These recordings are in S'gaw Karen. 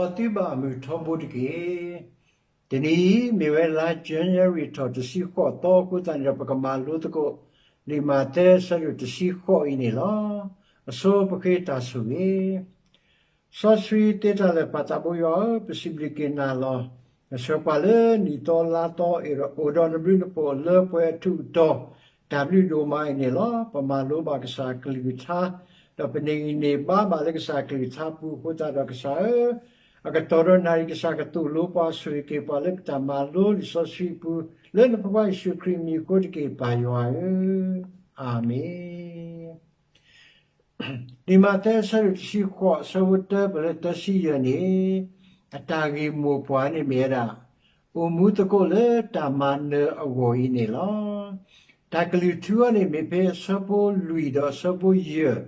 မ်သုဘၣ်မုာ်ထီဘိတက့ၢ်. တနံၤအံၤ မ့ၢ်ဝဲလါ January ထီၣ်တဆံဃိးသီအဃိသတးန့ၣ်ဒီး ပကမၤလိသကိး လံာ်မးသဲ အဆၢဒိၣ်တဆံဃိးအံၤန့ၣ်လီၤ. အဆိပဃ့တၢ်ဆိၣ်ဂ့ၤ စီဆှံသ့တၢ်လၢာ် ပၢ်သးဘိယွၤဧၢ, ပစံးဘျုးက့ၤနၤလီၤ. နဆှၢပှၤလၢနံၣ်သီလါသီ အိၣ်ဒီးနဘျုးနဖှိၣ်လၢပှဲၤအထူးအတီၤ တၢ်ဘျုးဒိၣ်မးအံၤန့ၣ်လီၤ. ပမၤလိဘၣ်ကစၢ်ကလုၢ်ကထါ, ဒီးပန့ၢ်ဂံၢ်န့ၢ်ဘါဘၣ်လၢကစၢ်ကလုၢ်ကထါပူၤအဃိသတးဒီး ကစၢ်ဧၢ, အကတီၢ်ဒီးနၣ်ရံၣ် ကစၢ်ကသိၣ်လိပှၤ ဆိၣ်ဂ့ၤက့ၤပှၤလၢပတၢ်မၤလိလံာ်စီဆှံအပူၤ, လၢနဖိခွါယ့ၣ်ၡူးခရံာ်အမံၤအဃိတက့ၢ် ပၢ်ယွၤဧၢ, အၤမ့ၣ်. လံာ်မးသဲအဆၢဒိၣ်တဆံဃိး အဆၢဖိတၢပၢၢ်လၢသၢဆံယဲၢ်န့ၣ်, အတၢ်ဂ့ၢ်မိၢ်ပှၢ်န့ၣ်မ့ၢ်ဝဲဒၣ် အိၣ်မူသကိးလၢတၢ်မၤနၢၤအဂီၢ်အံၤန့ၣ်လီၤ. တၢ်ကလုၢ်ထူအံၤန့ၣ် မ့ၢ်ဖဲအဆၢဖိလွံၢ်ဒီးအဆၢဖိယဲၢ်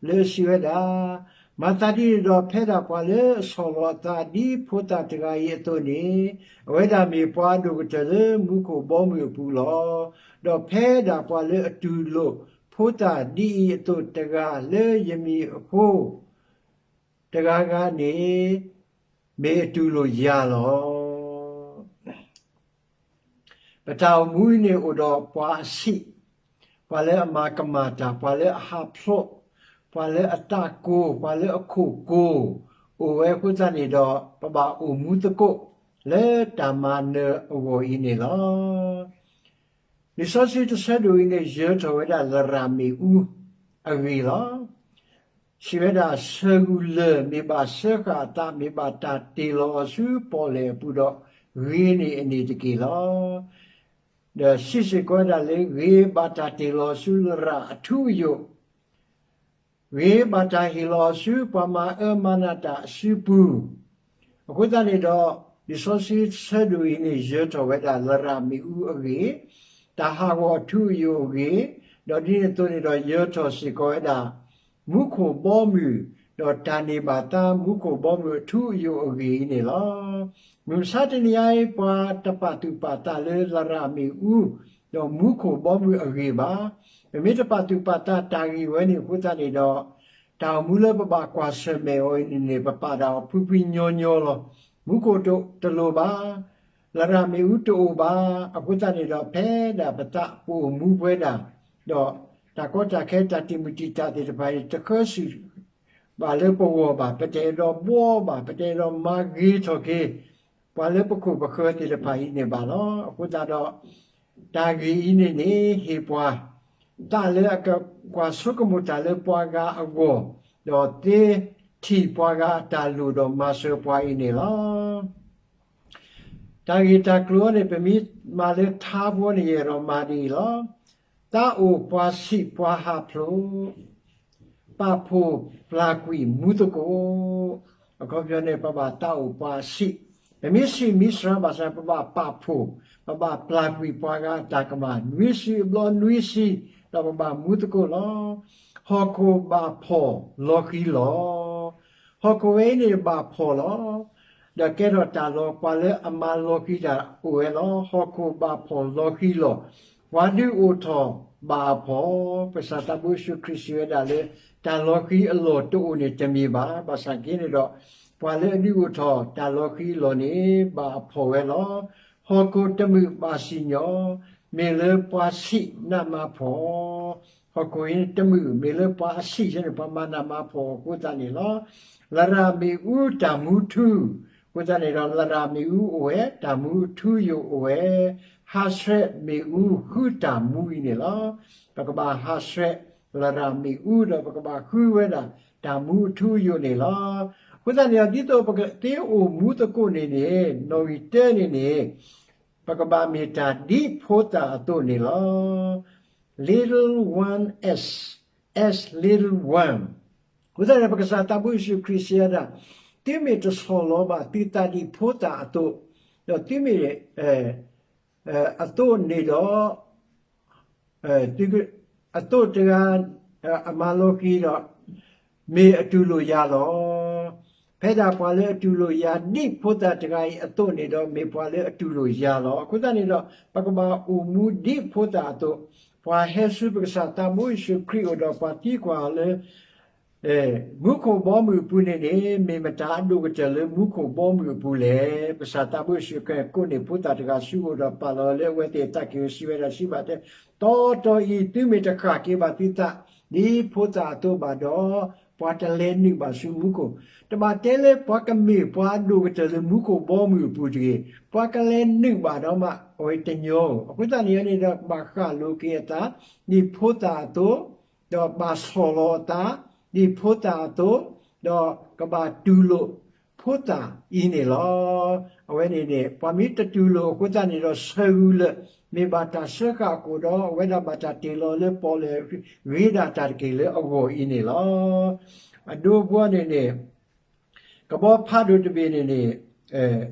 လၢအစံးဝဲဒၣ်, မၤသးဒ်န့ၣ်ဒီး ဖဲဒၣ်ပှၤလၢအဆီၣ်လီၤအသးဒ်ဖိသၣ်တဂၤအံၤအသိးန့ၣ်, အဝဲဒၣ်မ့ၢ်ပှၤအဒိၣ်ကတၢၢ်လၢမူခိၣ်ဘီမုၢ်အပူၤလီၤ. ဒီးဖဲဒၣ်ပှၤလၢအတူၢ်လိာ်ဖိသၣ်ဒ်အံၤအသိးတဂၤလၢယမံၤအဃိ တဂၤဂၤန့ၣ် မ့ၢ်အတူၢ်လိာ်ယၤလီၤ. ပတၢ်အိၣ်မူအံၤန့ၣ်အိၣ်ဒီးပှၤအဆံး, ပှၤလၢအမၤကမၣ်တၢ်, ပှၤလၢအဟးဖျိး, ပှၤလၢအသးကိၤ, ပှၤလၢအခိၣ်ကိၤ, အိၣ်ဝဲအဃိသတးန့ၣ်ဒီး ပဘၣ်အိၣ်မူသကိးလၢတၢ်မၤနၢၤအဂီၢ်အံၤန့ၣ်လီၤ. လံာ်စီဆှံတဆၢဒိၣ်အံၤန့ၣ် ယၢၤထီၣ်ဝဲဒၣ်လရာ်မ့ၣ်အူအဂ့ၢ်လီၤ. စံးဝဲဒၣ် ဆၢဂူာ်လၢၢ်မ့ၢ်ဘၣ်စၢဃာ်အသး မ့ၢ်ဘၣ်တၢ်တ့ၢ်လီၤအီၤဆူပီၣ်လဲၣ်အပူၤဒီး ဂ့ၤန့ၢ်အန့ၣ်တက့ၢ်လီၤ. ဒီးစံးစ့ၢ်ကီးဝဲဒၣ်လၢ ဂ့ၤဘၣ်တၢ်တ့ၢ်လီၤဆူလရာ်အထူအယိာ် ဂ့ၤဘၣ်တၢ်ဟ့ၣ်လီၤအီၤဆူပှၤမၤအၢမၤနးတၢ်အစုပူၤ, အဃိသတးန့ၣ်ဒီး လံာ်စီဆှံဆၢဒိၣ်အံၤန့ၣ် ယၢၤထီၣ်ဝဲဒၣ်လရာ်မ့ၣ်အူအဂ့ၢ်, တၢ်ဟးဂီၤအထူအယိာ်အဂ့ၢ်, ဒီးဒ်န့ၣ်အသိးန့ၣ်ဒီး ယၢၤထီၣ်စ့ၢ်ကီးဝဲဒၣ် မူခိၣ်ဘီမုၢ်, ဒီးတၢ်န့ၢ်ဘၣ်သါမူခိၣ်ဘီမုၢ်အထူအယိာ်အဂ့ၢ်အံၤန့ၣ်လီၤ. မုၢ်မဆါတနံၤအံၤ ပှၤတပာ်သူၣ်ပာ်သးလၢလရာ်မ့ၣ်အူ ဒီးမူခိၣ်ဘီမုၢ်အဂ့ၢ်ဘၣ်. ပမ့ၢ်တပာ်သူၣ်ပာ်သးတၢ်ဂ့ၢ်ဝဲန့ၣ်အဃိသတးန့ၣ်ဒီး တၢ်အိၣ်မူလၢပဘၣ်ကွၢ်ဆၢၣ်မဲာ်အီၤအံၤန့ၣ်န့ၣ် ပပာ်ဒၣ်အီၤဖှံဖှံညီညီလီၤ. မူခိၣ်တလိၣ်ဘၣ်, လရာ်မ့ၣ်အူတအိၣ်ဘၣ်. အဃိသတးန့ၣ်ဒီး ဖဲဒၣ်ပသးပအိၣ်မူပဝဲဒၣ်, ဒီးတၢ်ကီတၢ်ခဲတၢ်တံာ်မုၢ်တံာ်တာ်သ့ၣ်တဖၣ်အံၤ တဃၢဆူၣ် ဘၣ်လၢပဂီၢ်ဘၣ်, ပတအဲၣ်ဒိးဘှီဘၣ်, ပတအဲၣ်ဒိးမၤဂ့ၤထီၣ်က့ၤ ပှၤလၢပခိၣ်ပဃၢၤသ့ၣ်တဖၣ်အံၤန့ၣ်ဘၣ်လီၤ. အဃိသတးဒီး တၢ်ဂ့ၢ်အံၤန့ၣ်န့ၣ် ဟ့ၣ်ပှၤ သးလၢအကကွၢ်ဆိကမိၣ်တၢ်လၢပှၤဂၤအဂီၢ်, ဒီးသ့ထံၣ်ပှၤဂၤအတၢ်လိၣ်ဒီးမၤစၢၤပှၤအံၤန့ၣ်လီၤ. တၢ်ဂ့ၢ်တၢ်ကျိၤအံၤန့ၣ် ပမ့ၢ်မၤလၢထါဖိန့ၣ် ယအဲၣ်ဒိးမၤဒ်အံၤလီၤ. သးအိၣ်ပှၤဆံးပှၤဟးဖျိး, ပာ်ဖှိၣ်ပျၢ်ကွံာ်မူသကိး, အခီပညီန့ၣ် ပဘၣ်သးအိၣ်ပှၤဆံး, ပမ့ၢ်ဆံးမ့ၢ်စှၤဘၣ်ဆၣ် ပဘၣ်ပာ်ဖှိၣ်, ပဘၣ်ပျၢ်ကွံာ်ပှၤဂၤအတၢ်ကမၣ် နွံဆံအဘျီနွံဆံ, ဒီးပဘၣ်မူသကိးလီၤ. ဟီၣ်ခိၣ်ဘၣ်ဖှီၣ်လီၤဃံၤလီၤ. ဟီၣ်ခိၣ်ဝဲအံၤန့ၣ်ဘၣ်ဖှီၣ်လီၤ. ဒီးကဲထီၣ်တၢ်လီၤ, ပှၤလၢအမၤလီၤဃံၤတၢ်အိၣ်ဝဲလီၤ. ဟီၣ်ခိၣ်ဘၣ်ဖှီၣ်လီၤဃံၤလီၤ. ပှၤဒုးအိၣ်ထီၣ်ဘၣ်အဖှီၣ်, ကစၢ်သးဘိယ့ၣ်ၡူးခရံာ်စံးဝဲဒၣ်လၢ တၢ်လီၤဃံၤအလီၢ်တအိၣ်န့ၣ်တမ့ၢ်ဘၣ်. ဘၣ်ဆၣ်က့န့ၣ်ဒီး ပှၤလၢအဒုးအိၣ်ထီၣ်တၢ်လီၤဃံၤအလီၢ်န့ၣ် ဘၣ်အဖှီၣ်ဝဲလီၤ. ဟီၣ်ခိၣ်တမုာ်ဘၣ်စံၣ်ညီၣ်, မ့ၢ်လၢပှၤဆံးနးမၤဖှီၣ် ဟီၣ်ခိၣ်အံၤတမုာ် မ့ၢ်လၢပှၤအဆံးယဲန့ၣ် ပှၤမၤနးမၤဖှီၣ်အဃိသတးန့ၣ်လီၤ. လရာ်မ့ၣ်အူတၢ်မူထူ, အဃိသတးန့ၣ်ဒီး လရာ်မ့ၣ်အူအိၣ်ဝဲ, တၢ်မူထူယိာ်အိၣ်ဝဲ, ဟးဆှဲးမ့ၣ်အူဃုတၢ်မူအံၤန့ၣ်လီၤ. ပကဘၣ်ဟးဆှဲး လရာ်မ့ၣ်အူဒီး ပကဘၣ်ဃုဝဲဒၣ် တၢ်မူအထူအယိာ်န့ၣ်လီၤ. အဃိသတးန့ၣ်ဒီး ဒ်သိးပကသ့အိၣ်မူသကိးန့ၣ်န့ၣ် နီၣ်ဂံၢ်တၢန့ၣ်န့ၣ် ပကဘၣ်မ့ၢ်တၢ်ဒ်ဖိသၣ်အသိးန့ၣ်လီၤ. Little one as, as little one. အဃိသတးန့ၣ် ပကစၢ်သးဘိယ့ၣ်ၡူးခရံာ်စံးဝဲဒၣ်, သုမ့ၢ်တဆီၣ်လီၤဘၣ်သုသးဒ်ဖိသၣ်အသိး, ဒီးသုမ့ၢ် အသိးန့ၣ်ဒီး အသိးတဂၤ အမၤလီၤဃံၤဒီး မ့ၢ်အတူၢ်လိာ်ယၤလီၤ. ဖဲဒၣ်ပှၤလၢအတူၢ်လိာ်ယၤဒ်ဖိသၣ်တဂၤအံၤအသိးန့ၣ်ဒီး မ့ၢ်ပှၤလၢအတူၢ်လိာ်ယၤလီၤ. အဃိသတးန့ၣ်ဒီး ပကဘၣ်အိၣ်မူဒ်ဖိသၣ်အသိး, ပှၤဟဲဆူပကစၢ်သးဘိယ့ၣ်ၡူးခရံာ်အအိၣ်ဒီးပှၤသံကွၢ်အီၤလၢ မူခိၣ်ဘီမုၢ်အပူၤန့ၣ်န့ၣ် မ့ၢ်မတၤအဒိၣ်ကတၢၢ်လၢမူခိၣ်ဘီမုၢ်အပူၤလဲၣ်. ကစၢ်သးဘိယ့ၣ်ၡူးခရံာ်ကိးန့ၢ်ဖိသၣ်တဂၤဆူအအိၣ်ဒီးပာ်လီၤလၢအဝဲသ့ၣ်အတၢ်က့ၢ် စံးဝဲဒၣ်စံးဘၣ်တဲ, တီတီအံၤ သုမ့ၢ်တဃၣ်က့ၤဘၣ်သုသး ဒ်ဖိသၣ်အသိးဘၣ်ဒီး ပှၤတလဲၤနုာ်ဘၣ်ဆူမူခိၣ်, တဘၣ်တဲလၢပှၤကမ့ၢ်ပှၤအဒိၣ်ကတၢၢ်လၢမူခိၣ်ဘီမုၢ်အပူၤတဂ့ၤ, ပှၤကလဲၤနုာ်ဘၣ်ဒီးမး အဝဲတညီဧိၤ, အဃိသတးန့ၣ်န့ၣ်ဒီး ဘၣ်ဃၣ်လိၤက့ၤအသး ဒ်ဖိသၣ်အသိး, ဒီးဘၣ်ဆီၣ်လီၤအသး ဒ်ဖိသၣ်အသိး, ဒီးကဘၣ်တူၢ်လိာ်ဖိသၣ်အံၤန့ၣ်လီၤ. အဝဲန့ၣ်န့ၣ် ပှၤမ့ၢ်တတူၢ်လိာ်အဃိသတးန့ၣ်ဒီး ဆၢဂူၤလၢာ် မ့ၢ်ဘၣ်တၢ်စၢဃာ်အဃိဒီး အဝဲဒၣ်ဘၣ်တၢ်တ့ၢ်လီၤလၢပီၣ်လဲၣ် ဂ့ၤဒၣ်တၢ်တက့ၢ်လၢအဂီၢ်အံၤန့ၣ်လီၤ. အဒိအဘှီန့ၣ်န့ၣ် ကဘီဖးဒိၣ်တဘ့ၣ်န့ၣ်န့ၣ်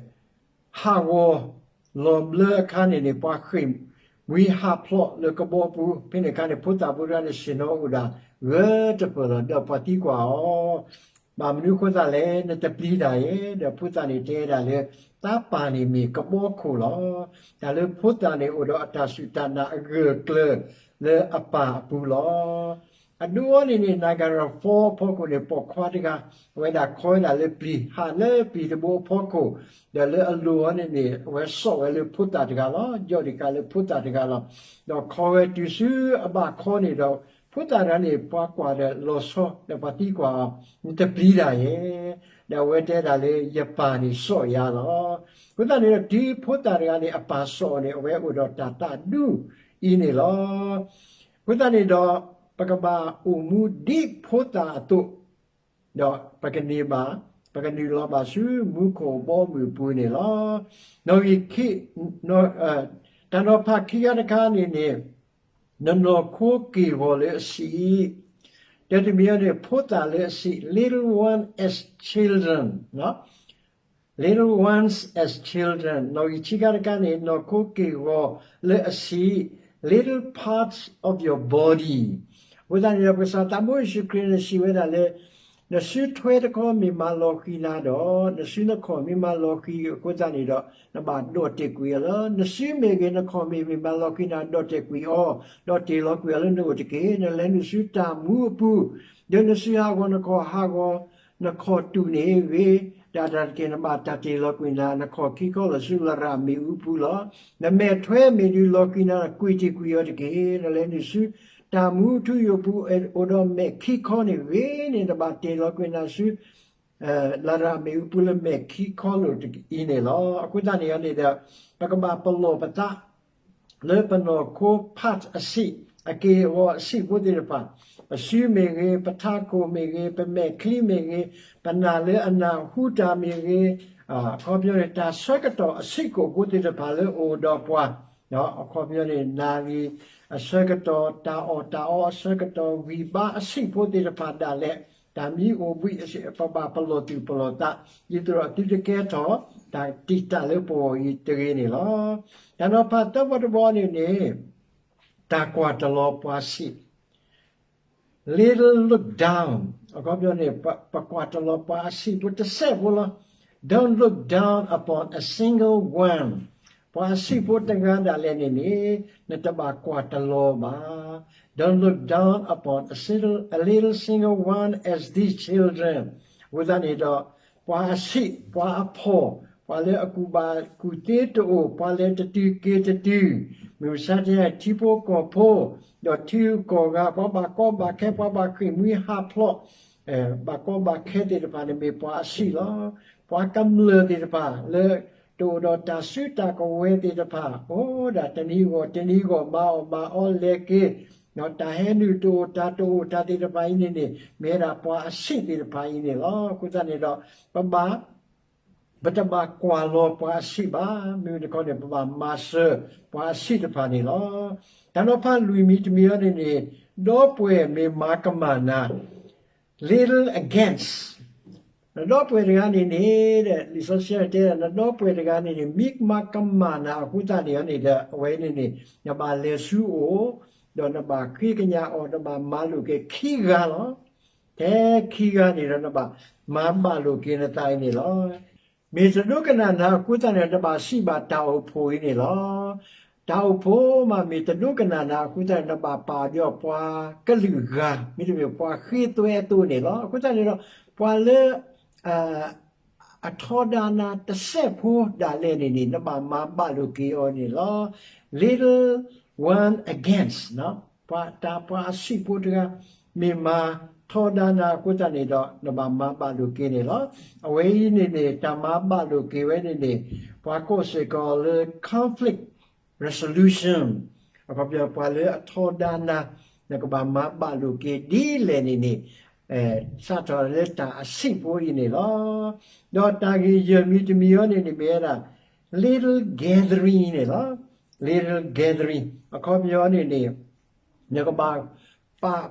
ဟးဂီၤလီၤဘျၢအခါန့ၣ်န့ၣ် ပှၤဃ့ၢ်မှံဟးဖျိးလၢကဘီပူၤ, ဖဲန့ၣ်အခါန့ၣ် ဖိသၣ်ဖိတဂၤန့ၣ် ဆ့ၣ်နီၤအိၣ်ဒၣ်ဂၢၢ်တပၢၢ်လီၤ. ဒီးပှၤသံကွၢ်အီၤ, ဘၣ်မနုၤအဃိသတးလဲၣ်, နတပျံၤတၢ်ဧါ. ဒီးဖိသၣ်န့ၣ်တဲဒၣ်လၢ သးပၢ်န့ၣ်မ့ၢ်ကဘီခိၣ်လီၤ. တၢ်လၢဖိသၣ်န့ၣ်အိၣ်ဒီးအတၢ်စူၢ်တၢ်နာ်အဂၢၢ်ကျၢၤလၢအပၢ်အပူၤလီၤ. အဒိအီၤန့ၣ်န့ၣ် Niagara Falls အဖီခိၣ်န့ၣ် ပိာ်ခွါတဂၤ အဝဲဒၣ်ခီဝဲဒၣ်လၢပျံၤ, ဟးလၢပျံၤတဘိအဖီခိၣ်, ဒီးလၢအလိၤအီၤန့ၣ်န့ၣ် အဝဲစိာ်ဝဲလၢဖိသၣ်တဂၤလီၤ. ယီၢ်ဒံးဃာ်လၢဖိသၣ်တဂၤလီၤ. ဒီးခီဝဲတုၤဆူအဘၣ်ခီန့ၣ်ဒီး ဖိသၣ်တဂၤန့ၣ် ပှၤကွၢ်ဒီးလီၤဆီ ဒီးပှၤသံကွၢ်အီၤ, နတပျံၤတၢ်ဧါ. ဒီးအဝဲတဲဒၣ်လၢ ယပၢ်န့ၣ်စိာ်ယၤလီၤ. အဃိသတးန့ၣ်ဒီး တုၤဖိသၣ်တဂၤန့ၣ် အပၢ်စိာ်အီၤန့ၣ် အဝဲအိၣ်ဒီးတၢ်သးဒူအံၤန့ၣ်လီၤ. အဃိသတးန့ၣ်ဒီး ပကဘၣ်အိၣ်မူဒ်ဖိသၣ်အသိး, ဒီးပကန့ၢ်ဘၣ်, ပကနုာ်လီၤဘၣ်ဆူမူခိၣ်ဘီမုၢ်အပူၤန့ၣ်လီၤ. နီၣ်ဂံၢ်ခံ, တၢ်နီၤဖးခံခါတခါန့ၣ်န့ၣ် နနီၢ်ခိက့ၢ်ဂီၤလၢအဆံး, တၢ်တမံၤအံၤန့ၣ် ဖိသၣ်လၢအဆံး, little one as children, little ones as children, နီၣ်ဂံၢ်ခံခါတခါန့ၣ် နီၢ်ခိက့ၢ်ဂီၤလၢအဆံး, little parts of your body. အဃိသတးန့ၣ်ဒီး ပကစၢ်သးဘိယ့ၣ်ၡူးခရံာ်န့ၣ်စံးဝဲဒၣ်လၢ နစုထွဲတခီမ့ၢ်မၤလီၤဃံၤနၤဒီး နစုနခီၣ်မ့ၢ်မၤလီၤဃံၤအဃိသတးန့ၣ်ဒီး နဘၣ်ဒီၣ်တဲာ်ကွံာ်အီၤလီၤ. နစုမ့ၢ်ဂ့ၤ နခီၣ်မ့ၢ်ဂ့ၤ မၤလီၤဃံၤနၤ ဒီၣ်တဲာ်ကွံာ်အီၤ, ဒီးတ့ၢ်လီၤကွံာ်အီၤလၢနအိၣ်တက့ၢ်. နလဲၤနုာ်ဆူတၢ်မူအပူၤ, ဒီးနစုဟးဂီၤနခီၣ် ဟးဂီၤနခီၣ်တူာ်န့ၣ်ဂ့ၤ, တၢ်တၢ်တက့ၢ် နဘၣ်တၢ်တ့ၢ်လီၤကွံာ်နၤ နခီၣ်ခံခီလီၤဆူလရာ်မ့ၣ်အူပူၤလီၤ. နမဲာ်ထွဲမ့ၢ်ဒုးလီၤဃံၤနၤ ကွံာ်တ့ၢ်ကွံာ်အီၤတက့ၢ်. နလဲၤနုာ်ဆူတၢ်မူထူယိာ်ပူၤ အိၣ်ဒီးမဲာ်ခံခီန့ၣ်ဂ့ၤန့ၣ် နဘၣ်တ့ၢ်လီၤကွံာ်နၤဆူ လရာ်မ့ၣ်အူပူၤလၢမဲာ်ခံခီလိာ်အံၤန့ၣ်လီၤ. အဃိသတးန့ၣ်န့ၣ်ဒီး ပကဘၣ်ပလီၢ်ပသး လၢပနီၢ်ခိ part အဆံး, အက့ၢ်အဂီၤအဆံးဖိသ့ၣ်တဖၣ်, ပစုမ့ၢ်ဂ့ၤ, ပထးခိၣ်မ့ၢ်ဂ့ၤ, ပမဲာ်ချံမ့ၢ်ဂ့ၤ, ပနၢ်လၢအနၢ်ဟူတၢ်မ့ၢ်ဂ့ၤ, အခီပညီန့ၣ် တၢ်ဆၢကတီၢ်အဆံးကိာ်ဖိသ့ၣ်တဖၣ်လၢအအိၣ်ဒီးပှၤ, အခီပညီန့ၣ် နၣ်ရံၣ်အဆၢကတီၢ်, တၢ်အီၣ်တၢ်အီအဆၢကတီၢ်, ဂံၢ်ဘါအဆံးဖိသ့ၣ်တဖၣ်ဒၣ်လဲာ်, တၢ်မံအိၣ်ဘှံးအဆံး, ပဘၣ်ပလီၢ်သူၣ်ပလီၢ်သး, ဒ်သိးဒီးသုတကဲထီၣ် တၢ်တံာ်တာ်လၢပဂီၢ်အံၤတဂ့ၤန့ၣ်လီၤ. တၢ်နီၤဖးသၢဘီတဘီန့ၣ်န့ၣ် တၢ်ကွၢ်တလီၤပှၤဆံး, little look down, အခီပညီန့ၣ် ပကွၢ်တလီၤပှၤအဆံးဖိတစဲးဖိလီၤ. Don't look down upon a single one. ပှၤအဆံးဖိတဂၤဒၣ်လဲာ်န့ၣ်န့ၣ် နတဘၣ်ကွၢ်တလီၤဘၣ်. Don't look down upon a single, a little single one as these children. အဃိသတးန့ၣ်ဒီး ပှၤအဆံး, ပှၤအဖှီၣ်, ပှၤလၢအကူၣ်ဘၣ်ကူၣ်သ့တအိၣ်, ပှၤလဲၤတတုၤက့ၤတတုၤ, မုၢ်မဆါတနံၤ ထံဖိကီၢ်ဖိ, ဒီးထံဂုၤကီၢ်ဂၤ, ပှၤဘၣ်ကီဘၣ်ခဲ, ပှၤဘၣ်ဃ့ၢ်မှံဟးဖျိး, ဘၣ်ကီဘၣ်ခဲသ့ၣ်တဖၣ်န့ၣ်မ့ၢ်ပှၤအဆံးလီၤ. ပှၤကမျၢၢ်သ့ၣ်တဖၣ် လၢတအိၣ်ဒီးတၢ်စုတၢ်ကဝဲၤသ့ၣ်တဖၣ်, အိၣ်ဒၣ်တနံၤအဂီၢ်တနံၤအဂီၢ် မၤအီၣ်မၤအီလဲၤက့ၤ, ဒီးတၢ်ဟဲနုာ်တအိၣ်တၢ်တအိၣ်တၢ်သ့ၣ်တဖၣ်အံၤန့ၣ်န့ၣ် မ့ၢ်ဝဲဒၣ်ပှၤအဆံးသ့ၣ်တဖၣ်အံၤန့ၣ်လီၤ. အဃိသတးန့ၣ်ဒီး ပဘၣ် ပတဘၣ်ကွၢ်လီၤပှၤအဆံးဘၣ်. မ့မ့ၢ်တခီန့ၣ် ပဘၣ်မၤစၢၤပှၤအဆံးတဖၣ်န့ၣ်လီၤ. တၢ်နီၤဖးလွံၢ်မံၤတမံၤအံၤန့ၣ်န့ၣ် ဒီပုၢ်ဝဲၢ်မ့ၢ်မၤကမၣ်နၤ little against, နဒီပုၢ်ဝဲၢ်တဂၤန့ၣ်န့ၣ် လံာ်စီဆှံတဲ နဒီပုၢ်ဝဲၢ်တဂၤန့ၣ်န့ၣ် မ့ၢ်မၤကမၣ်နၤအဃိသတးန့ၣ်န့ၣ်ဒီး အဝဲန့ၣ်န့ၣ် နဘၣ်လဲၤဆူအအိၣ်, ဒီးနဘၣ်ဃ့ကညးအီၤ, နဘၣ်မၤလိာ်က့ၤခံဂၤလီၤ. ထဲခံဂၤန့ၣ်ဒီး နဘၣ်မၤဘၣ်လိာ်က့ၤနသးအံၤန့ၣ်လီၤ. မ့ၢ်တဒိကနၣ်နၤအဃိသတးန့ၣ် နဘၣ်စံးဘၣ်တၢ်အိၣ်ဖှိၣ်အံၤန့ၣ်လီၤ. တၢ်အိၣ်ဖှိၣ်မးမ့ၢ်တဒိကနၣ်နၤအဃိသတးန့ၣ် နဘၣ်ပာ်အီၤဒီးပှၤကလုာ်ဂၤ မ့တမ့ၢ်ပှၤဃ့သွဲအသိးန့ၣ်လီၤ. အဃိသတးန့ၣ်ဒီး ပှၤလၢ အထီဒါနၤတစဲးဖိဒၣ်လဲာ်န့ၣ်န့ၣ် နဘၣ်မၤဘၣ်လိာ်က့ၤအီၤန့ၣ်လီၤ. Little one against ပှၤတၢ်ပှၤအဆံးဖိတဂၤ မ့ၢ်မၤထီဒါနၤအဃိသတးန့ၣ်ဒီး နဘၣ်မၤဘၣ်လိာ်က့ၤန့ၣ်လီၤ. အဝဲအံၤန့ၣ်န့ၣ် တၢ်မၤဘၣ်လိာ်က့ၤဝဲန့ၣ်န့ၣ် ပှၤကိးစ့ၢ်ကီးလၢ conflict resolution အခီပညီ ပှၤလၢအထီဒါနၤ နကဘၣ်မၤဘၣ်လိာ်က့ၤဒ်လဲၣ်န့ၣ်န့ၣ် စးထီၣ်လၢတၢ်အဆံးဖိအံၤန့ၣ်လီၤ. ဒီးတၢ်ဂ့ၢ်ယဲၢ်မံၤတမံၤအံၤန့ၣ်န့ၣ် မ့ၢ်ဝဲဒၣ် little gathering န့ၣ်လီၤ. Little gathering အခီပညီန့ၣ်န့ၣ် နကဘၣ်ပာ်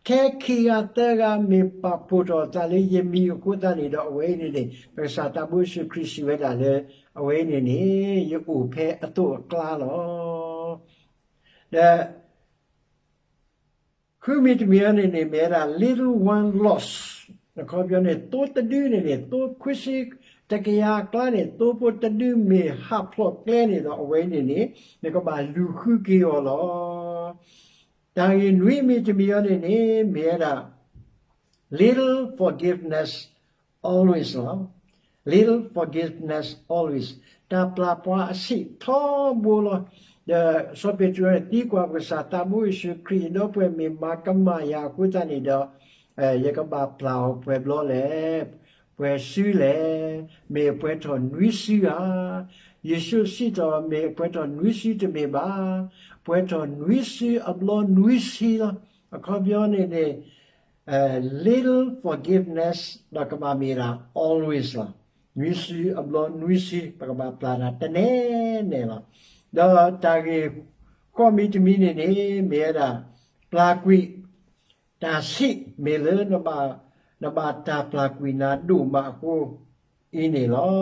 ခဲခံဂၤသၢဂၤမ့ၢ်ပာ်ဖှိၣ်ထီၣ်အသးလၢယမံၤအဃိသတးန့ၣ်ဒီး အဝဲအံၤန့ၣ်န့ၣ် ပကစၢ်သးဘိယ့ၣ်ၡူးခရံာ်စံးဝဲဒၣ်လၢ အဝဲအံၤန့ၣ်န့ၣ် ယအိၣ်ဖဲအသိးအကျါလီၤ. ဒီး ဃုမံၤတမံၤအံၤန့ၣ်န့ၣ် မ့ၢ်ဝဲဒၣ် little one lost အခီပညီန့ၣ် သိတဒုန့ၣ်န့ၣ် သိခွံဆံတကယၤအကျါန့ၣ် သိဖိတဒုမ့ၢ်ဟးဖျိးကျဲန့ၣ်ဒီး အဝဲအံၤန့ၣ်န့ၣ် နကဘၣ်လူၤဃုက့ၤအီၤလီၤ. တၢ်ဂ့ၢ်နွံမံၤတမံၤအံၤန့ၣ်န့ၣ် မ့ၢ်ဝဲဒၣ် little forgiveness always လီၤ. Little forgiveness always တၢ်ပျၢ်ပှၤအဆံးထီဘိလီၤ. ဒီးစီၤပ့းတရူးန့ၣ် သံကွၢ်ပကစၢ်သးဘိယ့ၣ်ၡူးခရံာ် ဒီပုၢ်ဝဲၢ်မ့ၢ်မၤကမၣ်ယၤအဃိသတးန့ၣ်ဒီး ယကဘၣ်ပျၢ်အီၤပှဲၤဘျီလဲၣ်, ပှဲၤစုလဲၣ်, မ့ၢ်အပှဲၤထီၣ်နွံစုဧါ. ယ့ၣ်ၡူးစံးထီၣ် မ့ၢ်အပှဲၤထီၣ်နွံစုတမ့ၢ်ဘၣ်, ပှဲၤထီၣ်နွံစုအဘျီနွံဆံလီၤ. အခီပညီန့ၣ်န့ၣ် little forgiveness ဒီးကဘၣ်မ့ၢ်ဒၣ် always လီၤ. နွံစုအဘျီနွံဆံ ပကဘၣ်ပျၢ်တၢ်တနဲၣ်နဲၣ်လီၤ. ဒီးတၢ်ဂ့ၢ်ဃိးမံၤတမံၤန့ၣ်န့ၣ် မ့ၢ်ဝဲဒၣ် ပျၢ်ကွံာ် တၢ်ဆံးမ့ၢ်လၢ နဘၣ်တၢ်ပျၢ်ကွံာ်နၤဒိၣ်မးအဃိ အံၤန့ၣ်လီၤ.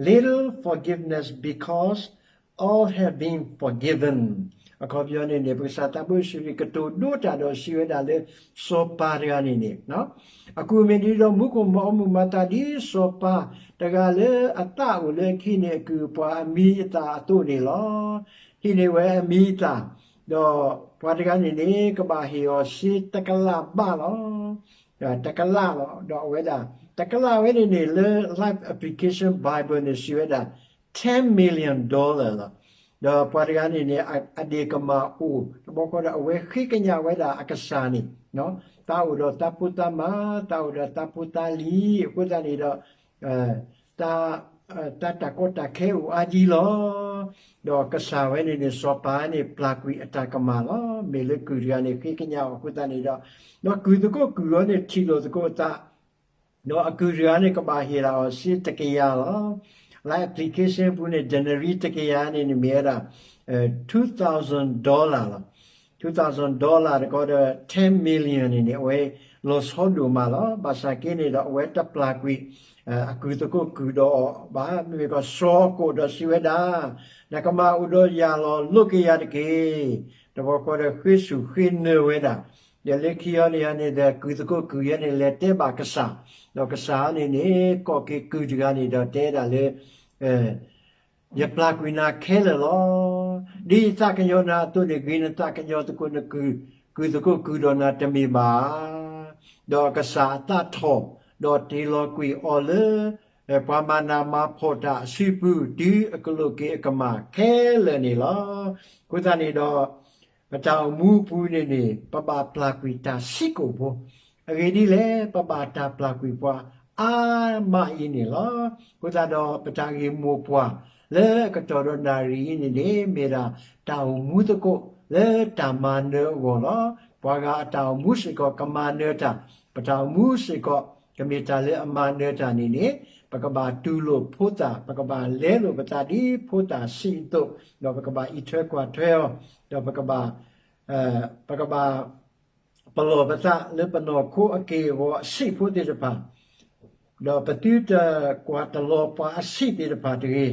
Little forgiveness because all have been forgiven အခီပညီန့ၣ်န့ၣ် ပကစၢ်သးဘိယ့ၣ်ၡူးခရံာ်ကတိၤဒိတၢ်ဒီး စံးဝဲဒၣ်လၢ စီၤပၤတဂၤန့ၣ်န့ၣ် အကူၣ်မ့ၢ်ဒ်ဒီး မူခိၣ်မၤအီမုၢ်မၤသးဒ်စီၤပၤတဂၤလၢအသးအိၣ်လၢအခံန့ၣ် အကုၢ်အပှၤအမံၤအသၣ်အသိးန့ၣ်လီၤ. ဟံးန့ၢ်ဝဲအမံၤအသၣ်, ဒီးပှၤတဂၤန့ၣ်န့ၣ် ကဘၣ်ဟ့ၣ်အီၤစ့တကလးဘးလီၤ. တကလးလီၤ. ဒီးအဝဲဒၣ် တကလးဝဲန့ၣ်န့ၣ် လၢ Life Application Bible န့ၣ် စံးဝဲဒၣ် ten million dollar လီၤ. ဒီးပှၤတဂၤန့ၣ်န့ၣ် အဒ့ၣ်ကမၢ်အိၣ် တဘျီဃီဒီး အဝဲဃ့ကညးဝဲဒၣ်အကစၢ်န့ၣ် သးအိၣ်ဒီးသးဖိသးမါ, သးအိၣ်ဒီးသးဖိသးလံၤ အဃိသတးန့ၣ်ဒီး တၢ်တၢ်ကီတၢ်ခဲအိၣ်အါဒံလီၤ. ဒီးကစၢ်ဝဲန့ၣ်န့ၣ် စီၤပၤန့ၣ် ပျၢ်ကွံာ်အတၢ်ကမၣ်လီၤ. မ့ၢ်လၢကုၢ်တဂၤန့ၣ် ဃ့ကညးအီၤအဃိသတးန့ၣ်ဒီး, ဒီးကုၢ်သကိးကုၢ်အံၤန့ၣ် ထံၣ်လိာ်သကိးအသး, ဒီးအကုၢ်တဂၤန့ၣ် ကဘၣ်ဟ့ၣ်ဒၣ်အီၤစ့တကယၤလီၤ. လၢ application ပူၤန့ၣ် ဒနရံတကယၤန့ၣ်န့ၣ် မ့ၢ်ဝဲဒၣ် two thousand dollar လီၤ. two thousand dollar တကီဒီး ten million န့ၣ်န့ၣ် အဝဲလီၤဆီဒိၣ်မးလီၤ. ဘၣ်ဆၣ်က့န့ၣ်ဒီး အဝဲတပျၢ်ကွံာ် အကုၢ်သကိးကုၢ်ဒီးအီၤဘၣ်. မ့မ့ၢ်ကီး စီၤကိၣ်ဒီးစံးဝဲဒၣ်, နကမၢ်အိၣ်ဒီးယၤလီၤ လိးက့ၤယၤတက့ၢ်. တဘျီဃီဒီးဃ့ဆူၣ်ဃ့နၢၤဝဲဒၣ်, ဒီးလၢခံအံၤန့ၣ်န့ၣ်ဒီး ကုၢ်သကိးကုၢ်အံၤန့ၣ် လဲၤတဲဘၣ်ကစၢ်, ဒီးကစၢ်န့ၣ်န့ၣ် ကိးက့ၤကုၢ်တဂၤန့ၣ်ဒီးတဲဒၣ်လၢ ယပျၢ်ကွံာ်နၤခဲလၢာ်လီၤ. ဒ်ယသးကညီၤနၤအသိးန့ၣ် ဂ့ၤနသးကညီၤသကိးနကုၢ်, ကုၢ်သကိးကုၢ်ဒီးနၤတမ့ၢ်ဘၣ်ဧါ. ဒီးကစၢ်အသးထီၣ်, ဒီးတ့ၢ်လီၤကွံာ်အီၤလၢ ပှၤမၤနးမၤဖှီၣ်တၢ်အစုပူၤ တုၤအကလိးက့ၤအကမၣ်ခဲလၢာ်န့ၣ်လီၤ. အဃိသတးန့ၣ်ဒီး ပတၢ်အိၣ်မူအပူၤန့ၣ်န့ၣ် ပဘၣ်ပျၢ်ကွံာ်တၢ်ဆံးကိာ်ဖိ, အဂ့ၢ်ဒ်လဲၣ် ပဘၣ်တၢ်ပျၢ်ကွံာ်ပှၤအါမးအံၤန့ၣ်လီၤ. အဃိသတးဒီး ပတၢ်ဂ့ၢ်မိၢ်ပှၢ်လၢအကတီၢ်ဒီးနၣ်ရံၣ်အံၤန့ၣ်န့ၣ် မ့ၢ်ဒၣ်တၢ်အိၣ်မူသကိးလၢတၢ်မၤနၢၤအဂီၢ်လီၤ. ပှၤဂၤအတၢ်အိၣ်မူစ့ၢ်ကီးကမၤနၢၤတၢ်, ပတၢ်အိၣ်မူစ့ၢ်ကီး ကမ့ၢ်တၢ်လၢအမၤနၢၤတၢ်န့ၣ်န့ၣ် ပကဘၣ်တူၢ်လိာ်ဖိသၣ်, ပကဘၣ်လဲလိာ်ပသးဒ်ဖိသၣ်ဆံးအသိး, ဒီးပကဘၣ်အံးထွဲကွၢ်ထွဲအီၤ, ဒီးပကဘၣ် ပကဘၣ်ပလီၢ်ပသးလၢပနီၢ်ခိအက့ၢ်အဂီၤအဆံးဖိသ့ၣ်တဖၣ်, ဒီးပသုတကွၢ်တလီၤပှၤအဆံးသ့ၣ်တဖၣ်တဂ့ၤ,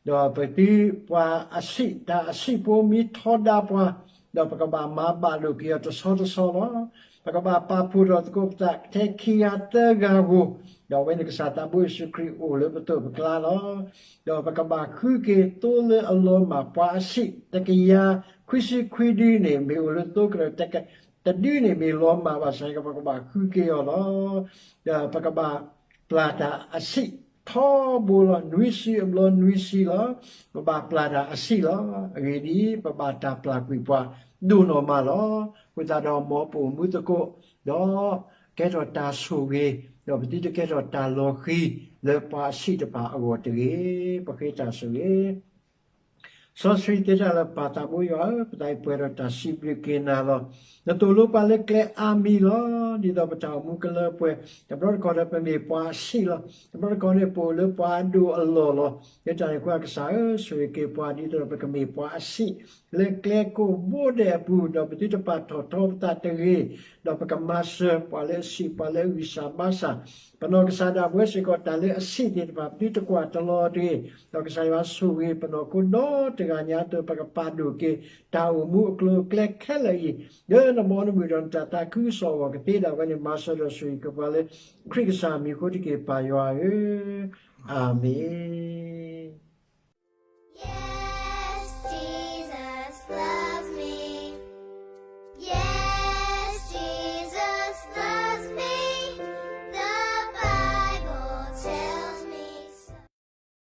ဒီးပသုပှၤအဆံး တၢ်အဆံးဖိမ့ၢ်ထီဒါပှၤ, ဒီးပကဘၣ်မၤဘၣ်လိာ်က့ၤအီၤတဆီတဆီလီၤ. ပကဘၣ်ပာ်ဖှိၣ်ထီၣ်သကိးပသးထဲခံဂၤသၢဂၤဧိၤ, ဒီးအဝဲန့ၣ်ကစၢ်သးဘိယ့ၣ်ၡူးခရံာ်အိၣ်လၢပသိးပကျါလီၤ. ဒီးပကဘၣ်ဃုက့ၤသိလၢအလီၤမၢ်ပှၤအဆံး, တကယၤခွံဆံခွံဒုန့ၣ် မ့ၢ်အိၣ်လၢသိကရၢၢ် တဒုန့ၣ်မ့ၢ်လီၤမၢ်ဘၣ်ဆၣ်န့ၣ် ပကဘၣ်ဃုက့ၤအီၤလီၤ. ဒီးပကဘၣ်ပျၢ်တၢ်အဆံးထီဘိလီၤ. နွံဆံအဘျီနွံဆံလီၤ. ပဘၣ်ပျၢ်တၢ်အဆံးလီၤ. အဂ့ၢ်ဒ်အံၤ, ပဘၣ်တၢ်ပျၢ်ကွံာ်ပှၤဒိၣ်နီၢ်မးလီၤ. အဃိသတးဒီးမ်ပအိၣ်မူသကိး, ဒီးကဲထီၣ်တၢ်ဆိၣ်ဂ့ၤ, ဒီးပသုတကဲထီၣ်တၢ်လီၤဃံၤလၢပှၤအဆံးတဖၣ်အဂီၢ်တဂ့ၤ. ပဃ့တၢ်ဆိၣ်ဂ့ၤ စီဆှံသ့တၢ်လၢပၢ်သးဘိယွၤဧၢ, ပသးအံၤပှဲၤဒီးတၢ်စံးဘျုးက့ၤနၤလီၤ. နသိၣ်လိပှၤလၢကျဲအါမံၤလီၤ. ဒ်သိးပတၢ်အိၣ်မူကလၢပှဲၤ, တဘျီတခီၣ်ဒီးပမ့ၢ်ပှၤအဆံးလီၤ. တဘျီတခီၣ်န့ၣ် ပအိၣ်လၢပှၤအဒိၣ်အလီၢ်လီၤ. လၢတၢ်န့ၣ်အဃိ ကစၢ်ဧၢ, ဆိၣ်ဂ့ၤက့ၤပှၤဒ်သိးဒီးပကမ့ၢ်ပှၤအဆံး လၢကျဲကိးဘိဒဲးအပူၤ, ဒီးပသုတပာ်ထီၣ်ထီပသးတဂ့ၤ, ဒီးပကမၤစၢၤပှၤလၢအဆံး ပှၤလၢအဂံၢ်စၢ်ဘါစၢ် ပနီၢ်ကစၢ်ဒၣ်ဝဲစ့ၢ်ကီး တၢ်လၢအဆံးသ့ၣ်တဖၣ် ပသုတကွၢ်တလီၤတဂ့ၤ, ဒီးကစၢ်ယွၤဆိၣ်ဂ့ၤပနီၢ်ခိဒီတဂၤညါအသိး ပကပာ်ဒိၣ်က့ၤ တၢ်အိၣ်မူအကျိၤအကျဲခဲလၢာ်အံၤ, လၢနဘီနမုၢ်ဒီးနတၢ်သးခုကစီၣ်အဂီၢ်ကသ့ဒၣ်ဝဲန့ၣ် မၤစၢၤဒီးဆိၣ်ဂ့ၤက့ၤပှၤလၢ ခရံာ်ကစၢ်မံၤအဃိတက့ၢ် ပၢ်ယွၤဧၢ, အၤမ့ၣ်.